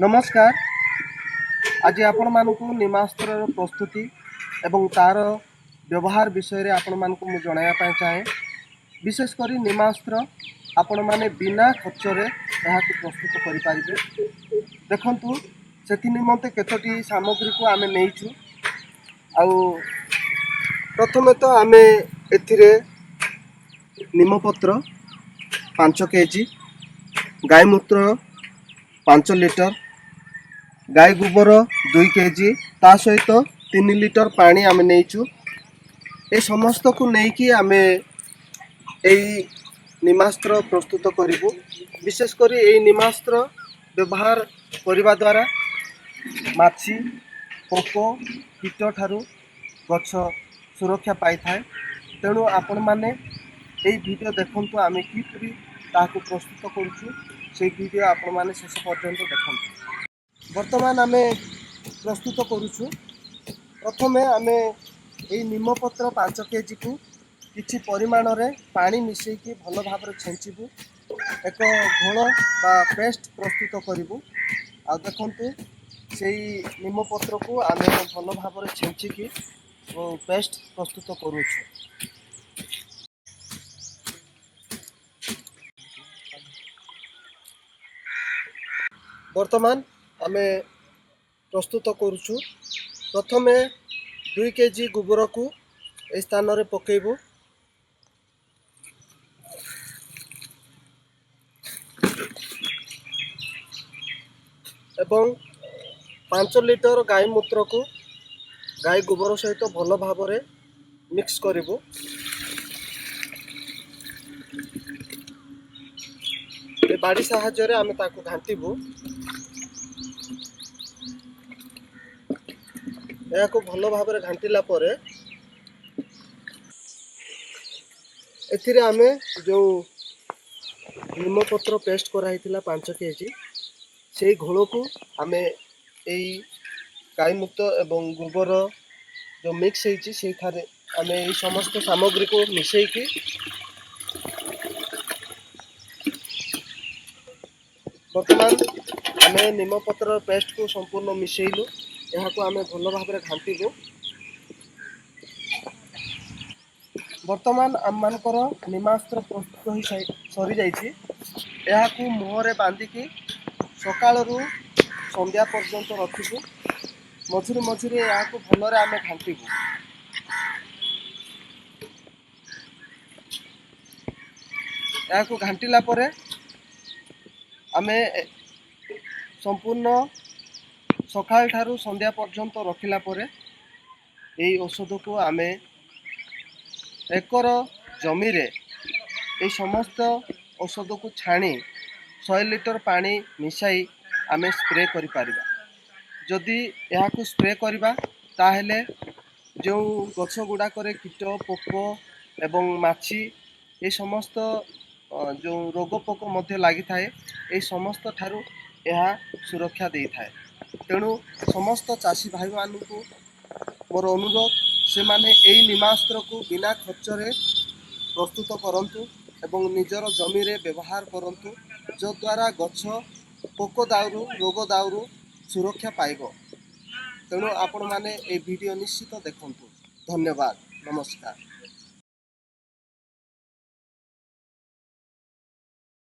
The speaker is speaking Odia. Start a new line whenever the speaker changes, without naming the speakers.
ନମସ୍କାର। ଆଜି ଆପଣମାନଙ୍କୁ ନିମାସ୍ତ୍ରର ପ୍ରସ୍ତୁତି ଏବଂ ତା'ର ବ୍ୟବହାର ବିଷୟରେ ଆପଣମାନଙ୍କୁ ମୁଁ ଜଣାଇବା ପାଇଁ ଚାହେଁ। ବିଶେଷ କରି ନିମାସ୍ତ୍ର ଆପଣମାନେ ବିନା ଖର୍ଚ୍ଚରେ ଏହାକୁ ପ୍ରସ୍ତୁତ କରିପାରିବେ। ଦେଖନ୍ତୁ, ସେଥି ନିମନ୍ତେ କେତୋଟି ସାମଗ୍ରୀକୁ ଆମେ ନେଇଛୁ। ଆଉ ପ୍ରଥମେ ତ ଆମେ ଏଥିରେ ନିମପତ୍ର 5 କେଜି, ଗାଈ ମୂତ୍ର 5 ଲିଟର, ଗାଈ ଗୋବର 2 କେଜି, ତା ସହିତ 3 ଲିଟର ପାଣି ଆମେ ନେଇଛୁ। ଏ ସମସ୍ତକୁ ନେଇକି ଆମେ ଏଇ ନିମାସ୍ତ୍ର ପ୍ରସ୍ତୁତ କରିବୁ। ବିଶେଷ କରି ଏଇ ନିମାସ୍ତ୍ର ବ୍ୟବହାର କରିବା ଦ୍ୱାରା ମାଛି, ପୋକ, କୀଟ ଠାରୁ ଗଛ ସୁରକ୍ଷା ପାଇଥାଏ। ତେଣୁ ଆପଣମାନେ ଏଇ ଭିଡ଼ିଓ ଦେଖନ୍ତୁ, ଆମେ କିପରି ତାହାକୁ ପ୍ରସ୍ତୁତ କରୁଛୁ ସେଇ ଭିଡ଼ିଓ ଆପଣମାନେ ଶେଷ ପର୍ଯ୍ୟନ୍ତ ଦେଖନ୍ତୁ। ବର୍ତ୍ତମାନ ଆମେ ପ୍ରସ୍ତୁତ କରୁଛୁ। ପ୍ରଥମେ ଆମେ ଏଇ ନିମପତ୍ର 5 କେଜିକୁ କିଛି ପରିମାଣରେ ପାଣି ମିଶାଇକି ଭଲ ଭାବରେ ଛେଞ୍ଚିବୁ, ଏକ ଘୋଳ ବା ପେଷ୍ଟ ପ୍ରସ୍ତୁତ କରିବୁ। ଆଉ ଦେଖନ୍ତୁ, ସେଇ ନିମପତ୍ରକୁ ଆମେ ଭଲ ଭାବରେ ଛେଞ୍ଚିକି ପେଷ୍ଟ ପ୍ରସ୍ତୁତ କରୁଛୁ। ବର୍ତ୍ତମାନ ଆମେ ପ୍ରସ୍ତୁତ କରୁଛୁ। ପ୍ରଥମେ 2 କେଜି ଗୋବରକୁ ଏହି ସ୍ଥାନରେ ପକାଇବୁ। ଏବଂ 5 ଲିଟର ଗାଈ ମୂତ୍ରକୁ ଗାଈ ଗୋବର ସହିତ ଭଲ ଭାବରେ ମିକ୍ସ କରିବୁ। ଏ ବାଡ଼ି ସାହାଯ୍ୟରେ ଆମେ ତାକୁ ଘାଣ୍ଟିବୁ। ଏହାକୁ ଭଲ ଭାବରେ ଘାଣ୍ଟିଲା ପରେ ଏଥିରେ ଆମେ ଯେଉଁ ନିମପତ୍ର ପେଷ୍ଟ କରାହେଇଥିଲା 5 କେଜି, ସେଇ ଘୋଳକୁ ଆମେ ଏଇ ଗାଈ ମୂତ୍ର ଏବଂ ଗୋବର ଯେଉଁ ମିକ୍ସ ହେଇଛି ସେଇଠାରେ ଆମେ ଏଇ ସମସ୍ତ ସାମଗ୍ରୀକୁ ମିଶାଇକି ବର୍ତ୍ତମାନ ଆମେ ନିମପତ୍ର ପେଷ୍ଟକୁ ସମ୍ପୂର୍ଣ୍ଣ ମିଶାଇଲୁ। ଏହାକୁ ଆମେ ଭଲ ଭାବରେ ଘାଣ୍ଟିବୁ। ବର୍ତ୍ତମାନ ଆମମାନଙ୍କର ନିମାସ୍ତ୍ର ପ୍ରସ୍ତୁତ ହୋଇ ସରିଯାଇଛି। ଏହାକୁ ମୁହଁରେ ବାନ୍ଧିକି ସକାଳରୁ ସନ୍ଧ୍ୟା ପର୍ଯ୍ୟନ୍ତ ରଖିବୁ। ମଝିରେ ମଝିରେ ଏହାକୁ ଭଲରେ ଆମେ ଘାଣ୍ଟିବୁ। ଏହାକୁ ଘାଣ୍ଟିଲା ପରେ ଆମେ ସମ୍ପୂର୍ଣ୍ଣ ସକାଳ ଠାରୁ ସନ୍ଧ୍ୟା ପର୍ଯ୍ୟନ୍ତ ରଖିଲା ପରେ ଏଇ ଔଷଧକୁ ଆମେ ଏକର ଜମିରେ ଏଇ ସମସ୍ତ ଔଷଧକୁ ଛାଣି 100 ଲିଟର ପାଣି ମିଶାଇ ଆମେ ସ୍ପ୍ରେ କରିପାରିବା। ଯଦି ଏହାକୁ ସ୍ପ୍ରେ କରିବା ତାହେଲେ ଯେଉଁ ଗଛ ଗୁଡ଼ାକରେ କୀଟ, ପୋକ ଏବଂ ମାଛି ଏ ସମସ୍ତ ଯେଉଁ ରୋଗ ପୋକ ମଧ୍ୟ ଲାଗିଥାଏ, ଏଇ ସମସ୍ତ ଠାରୁ ଏହା ସୁରକ୍ଷା ଦେଇଥାଏ। ତେଣୁ ସମସ୍ତ ଚାଷୀ ଭାଇମାନଙ୍କୁ ମୋର ଅନୁରୋଧ, ସେମାନେ ଏଇ ନିମାସ୍ତ୍ରକୁ ବିନା ଖର୍ଚ୍ଚରେ ପ୍ରସ୍ତୁତ କରନ୍ତୁ ଏବଂ ନିଜର ଜମିରେ ବ୍ୟବହାର କରନ୍ତୁ, ଯଦ୍ୱାରା ଗଛ ପୋକ ଦାଉରୁ, ରୋଗ ଦାଉରୁ ସୁରକ୍ଷା ପାଇବ। ତେଣୁ ଆପଣମାନେ ଏ ଭିଡ଼ିଓ ନିଶ୍ଚିତ ଦେଖନ୍ତୁ। ଧନ୍ୟବାଦ, ନମସ୍କାର।